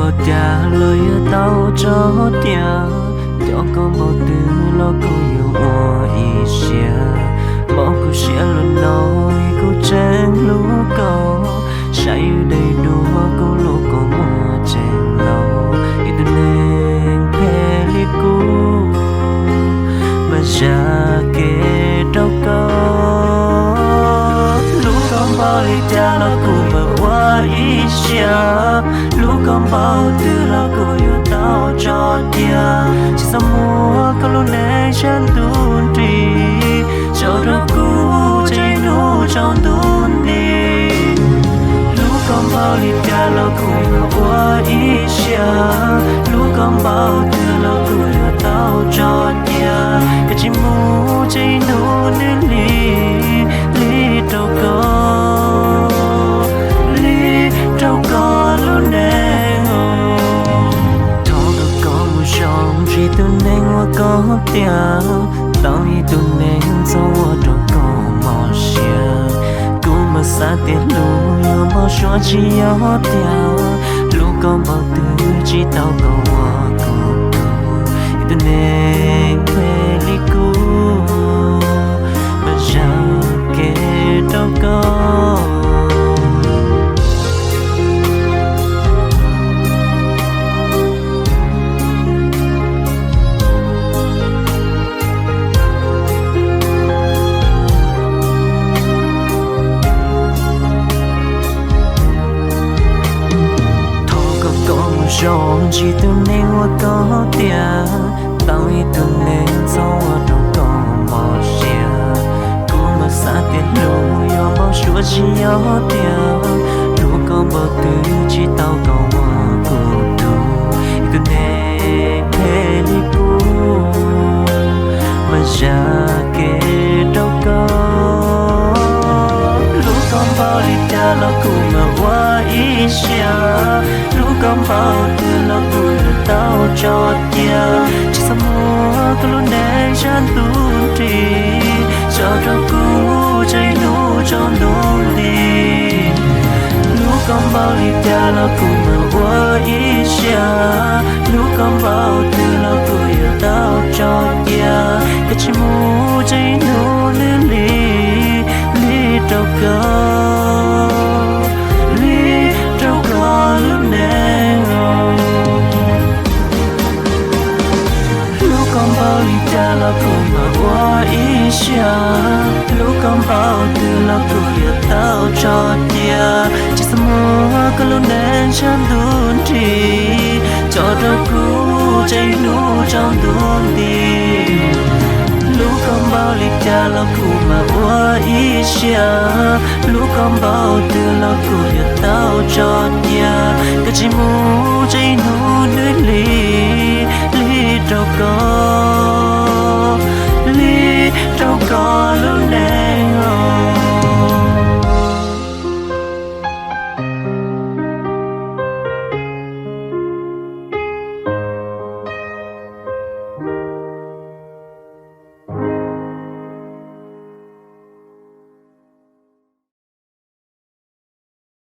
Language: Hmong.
Ua cas los yuav tau tso tiag, cov koj npau twg los kuj yuav ua ib siab. Mob kuv siab los no vim kuv tseem hlub koj, saib yus deb dua kuv lub kua muag tseem laus, ib tug neeg phem li kuv mas zam kev rau koj. Hlub koj npaum li cas los kuv mam ua ib siab, hlub koj npaum twg los kuv yuav tau tso cia, tsis txhob muab koj lub neej sab ntuj nrig, tso rau kuv tseg ib hnub tsaus ntuj nti. Hlub koj npaum li cas los kuv yuav ua ib siab, hlub koj npaum twg los kuv yuav tau tso cia, koj tsis mus tseg ib hnub nws lig, lig rau koj, lig rau koj lub neej. Thov koj, koj mus zoo ntsib tus neeg uas koj tias, tau ib tug neeg txhob ua rau koj mob siab. Kuv mas xav tias hlub yuav npau suav, tsis yog tiag, hlub koj npaum twg tsis tau koj ua kuv tug, ib tug neeg phem li kuv mas zam kev rau koj. Thov koj, koj mus zoo ntsib tus neeg uas koj tias, tau ib tug neeg txhob ua rau koj mob siab. Kuv mas xav tias hlub yuav npau suav, tsis yog tiag, hlub koj npaum twg tsis tau koj ua kuv tug, ib tug neeg phem li kuv mas zam kev rau koj. Hlub koj npaum li cas los kuv mam ua ib siab, hlub koj npaum twg los kuv yuav tau tso cia, tsis txhob muab koj lub neej sab ntuj nrig, tso rau kuv tseg ib hnub tsaus ntuj nti. Hlub koj npaum li cas los kuv mam ua ib siab, hlub koj npaum twg los kuv yuav tau tso cia, koj tsis mus tseg ib hnub nws lig, lig rau koj, lig rau koj lub neej. Hlub koj npaum li cas los kuv mam ua ib siab, hlub koj npaum twg los kuv yuav tau tso cia, tsis txhob muab koj lub neej sab ntuj nrig, tso rau kuv tseg ib hnub tsaus ntuj nti. Hlub koj npaum li cas los kuv mam ua ib siab, hlub koj npaum twg los kuv yuav tau tso cia, koj tsis mus tseg ib hnub nws lig, lig rau koj, lig rau koj lub neej.